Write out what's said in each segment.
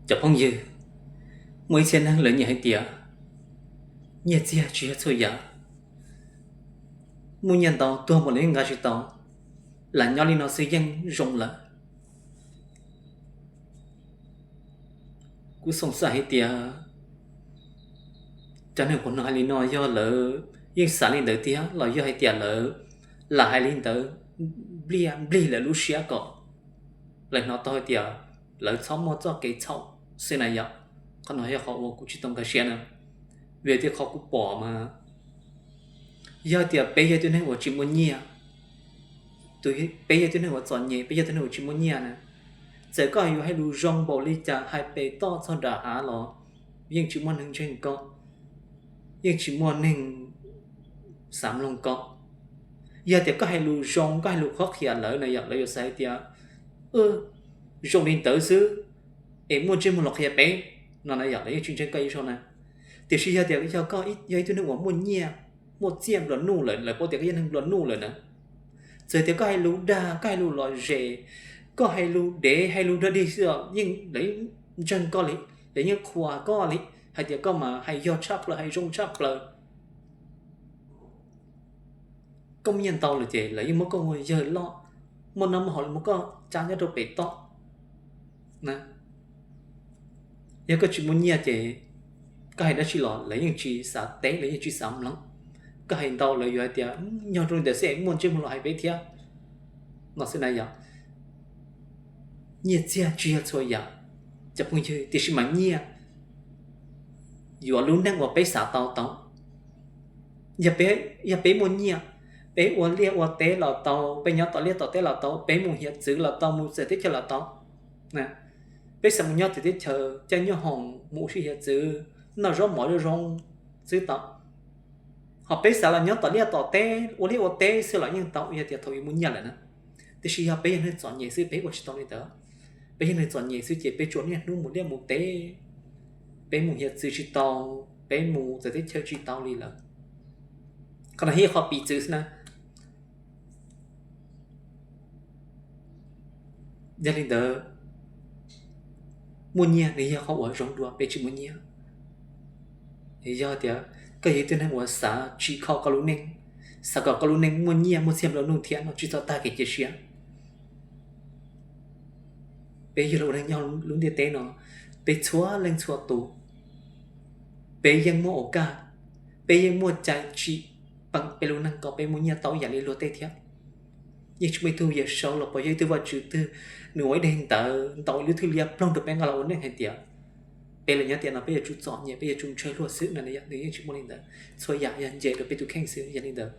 Cov phooj ywg, muaj ib txhia neeg lawv nyiam hais tias nyiaj txiag tsis yog txhua yam, muaj nyiaj ntau tuag mus los yeej nqa tsis tau, lam nyob li no xwb yeej zoo lawm. Kuv xoom xav hais tias cov neeg uas no hais li no yog lawv yeej xav li ntawd tiag los yog hais tias lawv lam hais li ntawd npliag nplig lawv lub siab kom lawv hnov tau hais tias lawv txhob muaj txoj kev txhaum xwb na yom. Qhov no yog qhov uas kuv tsis tau nkag siab na, vim tias qhov kuv pom mas yog tias peb yog ib tug neeg uas tsis muaj nyiaj, peb yog ib tug neeg uas txom nyem, peb yog ib tug neeg uas tsis muaj nyiaj na, txawm koj yuav hais lus zoo npaum li cas hais pem toj txog nram hav los yeej tsis muaj neeg ntseeg koj, yeej tsis muaj neeg xav mloog koj. Yog tias koj hais lus zoo, koj hais lus qhuab qhia lawv na yom, lawv yuav xav hais tias zoo li ntawd xwb es muaj ntsej muag los qhia peb no na yom, lawv yeej tsis ntseeg koj ib zaug na. Tiam sis yog tias yog koj yog ib tug neeg uas muaj nyiaj, muaj txiaj nplua nuj lawm, lawv paub tias koj yog neeg nplua nuj lawm na, txawm tias koj hais lus dag, koj hais lus lom zem, koj hais lus dev, hais lus dog dig xwb los yeej lawv yeej ntseeg koj li, lawv yeej qhuas koj li, hais tias koj mas hais yog tshaj plaws, hais zoo tshaj plaws. Koj muaj nyiaj ntau lawm ces lawv yeej muab koj ua yawg loj, muaj noj muaj haus, muab koj tsa nyob rau pem toj. Yog koj tsis muaj nyiaj ces koj hais dab tsi los lawv yeej tsis xav teb, lawv yeej tsis xav mloog. Koj hais ntau lawv yuav hais tias nyob rau ntawm xwb es muaj ntsej muag los hais peb thiab no xwb na yom. Nyiaj txiag tsis yog txhua yam cov phooj ywg, tiam sis mas nyiaj yuav lub neej uas peb xav tau tau. Yog peb muaj nyiaj, peb ua liaj ua teb los tau, peb nyob tom liaj tom teb los tau, peb mus hiav txwv los tau, mus txawv teb chaws los tau. Peb xav mus nyob txawv teb chaws, caij nyuaj hoom, mus ua si hiav txwv, noj zaub mov zoo zoo xwb tau. Ho peb xav los nyob tom liaj tom teb ua liaj ua teb xwb los yeej tau, yog tias thaum yuav muaj nyiaj lawm na. Tiam sis yog peb yog neeg txom nyem xwb peb ua tsis tau li ntawd. Peb yog neeg txom nyem xwb ces peb tsuas niaj hnub mus liaj mus teb, peb mus hiav txwv tsis tau, peb mus txawv teb chaws tsis tau li lawm. Qhov no yog qhov piv txwv xwb na. Yog li ntawd, muaj nyiaj nws yog qhov uas zoo dua peb tsis muaj nyiaj. Yog tias koj yog ib tug neeg uas xav tsim kho koj lub neej, xav kom koj lub neej muaj nyiaj muaj txiag nplua nuj thiab no tsis txhob tag kev cia siab. Peb yug los ua neeg nyob lub ntiaj teb no, peb txhua leej txhua tus, peb yeej muaj ua kaj, peb yeej muaj cai tsim peem peb lub neej kom peb muaj nyiaj tau ib yam li luag tej thiab. Yeej tsis muaj ib tug Yawm Saub los puas yog ib tug Vajtswv twg nws ua ib daim ntawv ntaus ib lub thwj liab ploog rau peb nqa los ua neej hais tias peb los nyob tiam no peb yuav tsum txom nyem, peb yuav tsum ntshaw luag xwb no, nws yeej tsis muaj li ntawd. Txhua yam yog nce rau peb tus kheej xwb. Yog li ntawd,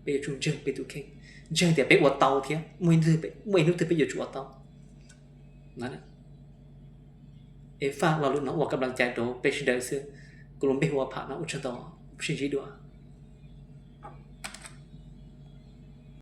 peb yuav tsum ntseeg peb tus kheej, ntseeg tias peb ua tau thiab muaj ib hnub twg peb yuav tsum ua tau. Es faj lo lus no ua kab laj cai rau peb sawv daws xwb. Kuv lub npe hu ua Pham no, ua tsaug ntau, sib ntsib dua.